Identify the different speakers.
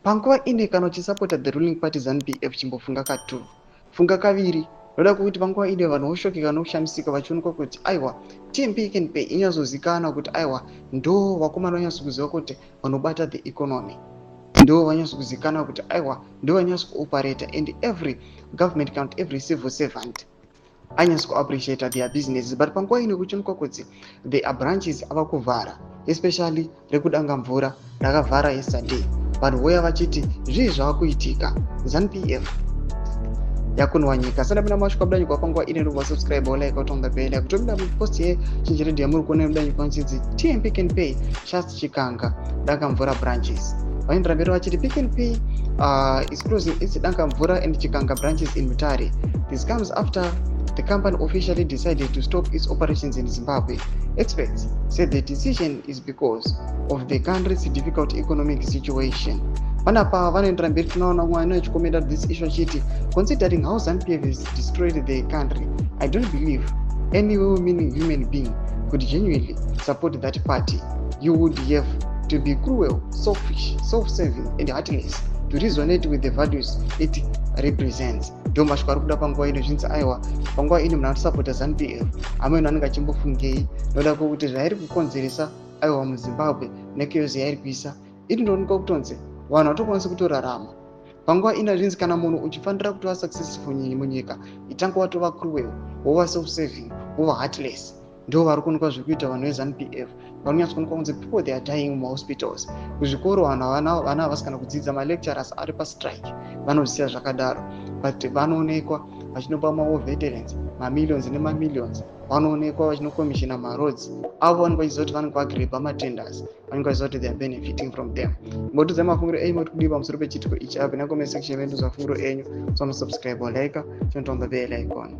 Speaker 1: Panguva ino, kana uchisapota the ruling party ZANU PF, chimbofunga ka2, funga kaviri, noda kwekuti panguva ino vanhu voshokeka nokushamisika vachionekwa kuti aiwa, team Pick n Pay inyatsozikanwa kuti aiwa, ndo vakomana vanyatsokuziva kuti vanobata the economy, ndo vanyatsokuzikanwa kuti aiwa, ndo vanyatsokuoperata, and every government kana kuti every civil servant anyatsokuappreciata their business. But panguva ino kuchionekwa kuti their branches ava kuvhara, especially rekuDangamvura rakavhara yesterday. Vanhu voya vachiti zvii zvava kuitika? ZANU PF yakunwa nyika. Sandapinda masvika budanyikwa panguva ino, ndobva subscribe, like, on the bell. Kutomida post yechinji radio yamuri kuona mudanyikwa nchidzi "TM Pick n Pay shuts Chikanga, Dangamvura branches". Vaendera mberi vachiti Pick n Pay is closing its Dangamvura and Chikanga branches in Mutare. This comes after the company officially decided to stop its operations in Zimbabwe. Experts said the decision is because of the country's difficult economic situation. Panapa vanoendera mberi, tinoona mwana achikomenda this issue achiti, "Considering how ZANU PF has destroyed the country, I don't believe any well meaning human being could genuinely support that party. You would have to be cruel, selfish, self-serving and heartless to resonate with the values it represents." Ndo mashoko ari kuda panguva ino. Zvinzi aiwa, panguva ino munhu anosapota ZANU PF amweni anenge achimbofungei, noda kwokuti zvairi kukonzeresa aiwa muZimbabwe nechaos yairi kuisa iri ndoonekwa kutonzi vanhu vatokwanisi kutorarama panguva ino. Zvinzi kana munhu uchifanira kuti va successful munyika, itanga watova cruel, wova self-serving, wova heartless. Ndo vari kuonekwa zviri kuita vanhu veZANU PF. Vanonyatsokuonekwa kunzi people, they are dying mumahospitals, kuzvikoro vanhu vana havasi kana kudzidza, malecturers ari pastrike, vanozisiya zvakadaro, but vanoonekwa vachinopa mawar veterans mamillions nemamillions, vanoonekwa vachinokomishina maroads avo vanenge vachiziva kuti vanenge vagrabha matenders, vanenge vachiziva kuti they are benefiting from them. Mbotiudzai mafungiro enyu, moti kudii pamusoro pechiitiko ichi? Apa necomment section medu, mafungiro enyu. So musubscribe, like, turn on the bell icon.